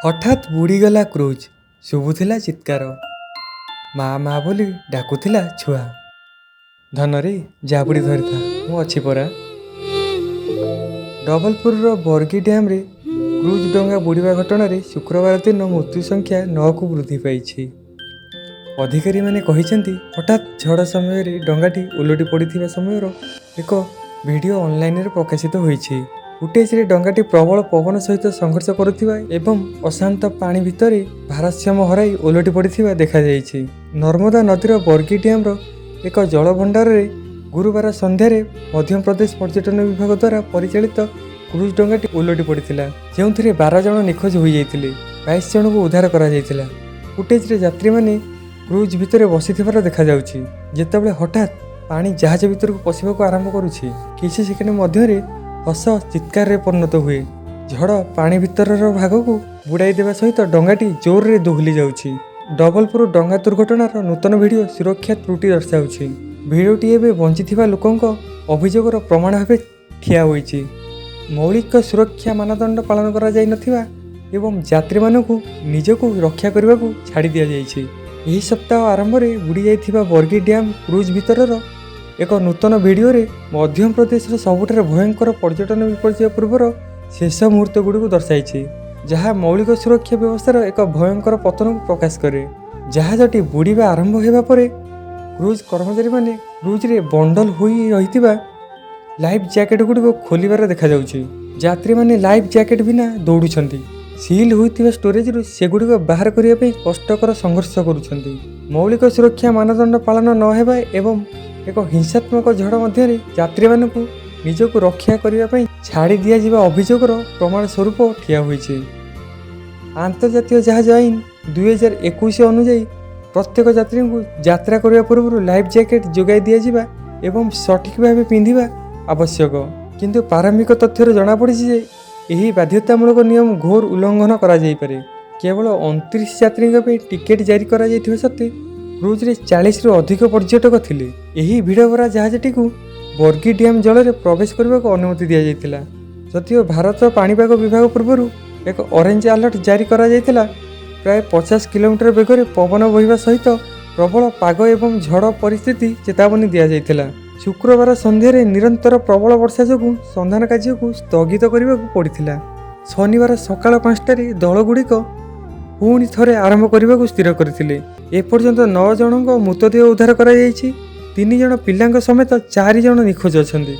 ହଠାତ୍ ବୁଡ଼ିଗଲା କ୍ରୁଜ୍, ଶୁଭୁଥିଲା ଚିତ୍କାର, ମା ମା ବୋଲି ଡାକୁଥିଲା ଛୁଆ। ଧନରେ ଜାବୁଡ଼ି ଧରିଥା, ମୁଁ ଅଛି ପରା। ଡବଲପୁରର ବର୍ଗି ଡ୍ୟାମ୍ରେ କ୍ରୁଜ୍ ଡଙ୍ଗା ବୁଡ଼ିବା ଘଟଣାରେ ଶୁକ୍ରବାର ଦିନ ମୃତ୍ୟୁ ସଂଖ୍ୟା 9କୁ ବୃଦ୍ଧି ପାଇଛି। ଅଧିକାରୀମାନେ କହିଛନ୍ତି, ହଠାତ୍ ଝଡ଼ ସମୟରେ ଡଙ୍ଗାଟି ଓଲଟି ପଡ଼ିଥିବା ସମୟର ଏକ ଭିଡ଼ିଓ ଅନଲାଇନରେ ପ୍ରକାଶିତ ହୋଇଛି। ଫୁଟେଜରେ ଡଙ୍ଗାଟି ପ୍ରବଳ ପବନ ସହିତ ସଂଘର୍ଷ କରୁଥିବା ଏବଂ ଅଶାନ୍ତ ପାଣି ଭିତରେ ଭାରସାମ୍ୟ ହରାଇ ଓଲଟି ପଡ଼ିଥିବା ଦେଖାଯାଇଛି। ନର୍ମଦା ନଦୀର ବର୍ଗି ଡ୍ୟାମ୍ର ଏକ ଜଳଭଣ୍ଡାରରେ ଗୁରୁବାର ସନ୍ଧ୍ୟାରେ ମଧ୍ୟପ୍ରଦେଶ ପର୍ଯ୍ୟଟନ ବିଭାଗ ଦ୍ୱାରା ପରିଚାଳିତ କ୍ରୁଜ୍ ଡଙ୍ଗାଟି ଓଲଟି ପଡ଼ିଥିଲା, ଯେଉଁଥିରେ 12 ଜଣ ନିଖୋଜ ହୋଇଯାଇଥିଲେ। 22 ଜଣଙ୍କୁ ଉଦ୍ଧାର କରାଯାଇଥିଲା। ଫୁଟେଜରେ ଯାତ୍ରୀମାନେ କ୍ରୁଜ୍ ଭିତରେ ବସିଥିବାର ଦେଖାଯାଉଛି, ଯେତେବେଳେ ହଠାତ୍ ପାଣି ଜାହାଜ ଭିତରକୁ ପଶିବାକୁ ଆରମ୍ଭ କରୁଛି। କିଛି ସେକେଣ୍ଡ ମଧ୍ୟରେ ହସ ଚିତ୍କାରରେ ପରିଣତ ହୁଏ। ଝଡ଼ ପାଣି ଭିତରର ଭାଗକୁ ବୁଡ଼ାଇ ଦେବା ସହିତ ଡଙ୍ଗାଟି ଜୋରରେ ଦୋହଲି ଯାଉଛି। ଡବଲପୁର ଡଙ୍ଗା ଦୁର୍ଘଟଣାର ନୂତନ ଭିଡ଼ିଓ ସୁରକ୍ଷା ତ୍ରୁଟି ଦର୍ଶାଉଛି। ଭିଡ଼ିଓଟି ଏବେ ବଞ୍ଚିଥିବା ଲୋକଙ୍କ ଅଭିଯୋଗର ପ୍ରମାଣ ଭାବେ ଠିଆ ହୋଇଛି। ମୌଳିକ ସୁରକ୍ଷା ମାନଦଣ୍ଡ ପାଳନ କରାଯାଇନଥିବା ଏବଂ ଯାତ୍ରୀମାନଙ୍କୁ ନିଜକୁ ରକ୍ଷା କରିବାକୁ ଛାଡ଼ି ଦିଆଯାଇଛି। ଏହି ସପ୍ତାହ ଆରମ୍ଭରେ ବୁଡ଼ିଯାଇଥିବା ବର୍ଗି ଡ୍ୟାମ୍ କ୍ରୁଜ୍ ଭିତରର ଏକ ନୂତନ ଭିଡ଼ିଓରେ ମଧ୍ୟପ୍ରଦେଶର ସବୁଠାରୁ ଭୟଙ୍କର ପର୍ଯ୍ୟଟନ ବିପର୍ଯ୍ୟୟ ପୂର୍ବର ଶେଷ ମୁହୂର୍ତ୍ତଗୁଡ଼ିକୁ ଦର୍ଶାଇଛି, ଯାହା ମୌଳିକ ସୁରକ୍ଷା ବ୍ୟବସ୍ଥାର ଏକ ଭୟଙ୍କର ପତନକୁ ପ୍ରକାଶ କରେ। ଜାହାଜଟି ବୁଡ଼ିବା ଆରମ୍ଭ ହେବା ପରେ କ୍ରୁଜ୍ କର୍ମଚାରୀମାନେ କ୍ରୁଜ୍ରେ ବଣ୍ଡଲ ହୋଇ ରହିଥିବା ଲାଇଫ୍ ଜ୍ୟାକେଟ୍ଗୁଡ଼ିକୁ ଖୋଲିବାର ଦେଖାଯାଉଛି। ଯାତ୍ରୀମାନେ ଲାଇଫ୍ ଜ୍ୟାକେଟ୍ ବିନା ଦୌଡ଼ୁଛନ୍ତି, ସିଲ୍ ହୋଇଥିବା ଷ୍ଟୋରେଜରୁ ସେଗୁଡ଼ିକ ବାହାର କରିବା ପାଇଁ କଷ୍ଟକର ସଂଘର୍ଷ କରୁଛନ୍ତି। ମୌଳିକ ସୁରକ୍ଷା ମାନଦଣ୍ଡ ପାଳନ ନ ହେବା ଏବଂ ଏକ ହିଂସାତ୍ମକ ଝଡ଼ ମଧ୍ୟରେ ଯାତ୍ରୀମାନଙ୍କୁ ନିଜକୁ ରକ୍ଷା କରିବା ପାଇଁ ଛାଡ଼ି ଦିଆଯିବା ଅଭିଯୋଗର ପ୍ରମାଣ ସ୍ୱରୂପ ଠିଆ ହୋଇଛି। ଆନ୍ତର୍ଜାତୀୟ ଜାହାଜ ଆଇନ 2021 ଅନୁଯାୟୀ ପ୍ରତ୍ୟେକ ଯାତ୍ରୀଙ୍କୁ ଯାତ୍ରା କରିବା ପୂର୍ବରୁ ଲାଇଫ୍ ଜ୍ୟାକେଟ୍ ଯୋଗାଇ ଦିଆଯିବା ଏବଂ ସଠିକ୍ ଭାବେ ପିନ୍ଧିବା ଆବଶ୍ୟକ। କିନ୍ତୁ ପ୍ରାରମ୍ଭିକ ତଥ୍ୟରୁ ଜଣାପଡ଼ିଛି ଯେ ଏହି ବାଧ୍ୟତାମୂଳକ ନିୟମ ଘୋର ଉଲ୍ଲଂଘନ କରାଯାଇପାରେ। କେବଳ 29 ଯାତ୍ରୀଙ୍କ ପାଇଁ ଟିକେଟ୍ ଜାରି କରାଯାଇଥିବା ସତ୍ତ୍ୱେ କ୍ରୁଜ୍ରେ 40ରୁ ଅଧିକ ପର୍ଯ୍ୟଟକ ଥିଲେ। ଏହି ଭିଡ଼ଭରା ଜାହାଜଟିକୁ ବର୍ଗି ଡ୍ୟାମ୍ ଜଳରେ ପ୍ରବେଶ କରିବାକୁ ଅନୁମତି ଦିଆଯାଇଥିଲା, ଯଦିଓ ଭାରତ ପାଣିପାଗ ବିଭାଗ ପୂର୍ବରୁ ଏକ ଅରେଞ୍ଜ ଆଲର୍ଟ ଜାରି କରାଯାଇଥିଲା। ପ୍ରାୟ 50 କିଲୋମିଟର ବେଗରେ ପବନ ବହିବା ସହିତ ପ୍ରବଳ ପାଗ ଏବଂ ଝଡ଼ ପରିସ୍ଥିତି ଚେତାବନୀ ଦିଆଯାଇଥିଲା। ଶୁକ୍ରବାର ସନ୍ଧ୍ୟାରେ ନିରନ୍ତର ପ୍ରବଳ ବର୍ଷା ଯୋଗୁଁ ସନ୍ଧାନ କାର୍ଯ୍ୟକୁ ସ୍ଥଗିତ କରିବାକୁ ପଡ଼ିଥିଲା। ଶନିବାର ସକାଳ 5ଟାରେ ଦଳଗୁଡ଼ିକ ପୁଣି ଥରେ ଆରମ୍ଭ କରିବାକୁ ସ୍ଥିର କରିଥିଲେ। ଏପର୍ଯ୍ୟନ୍ତ 9 ଜଣଙ୍କ ମୃତଦେହ ଉଦ୍ଧାର କରାଯାଇଛି। 3 ଜଣ ପିଲାଙ୍କ ସମେତ 4 ଜଣ ନିଖୋଜ ଅଛନ୍ତି।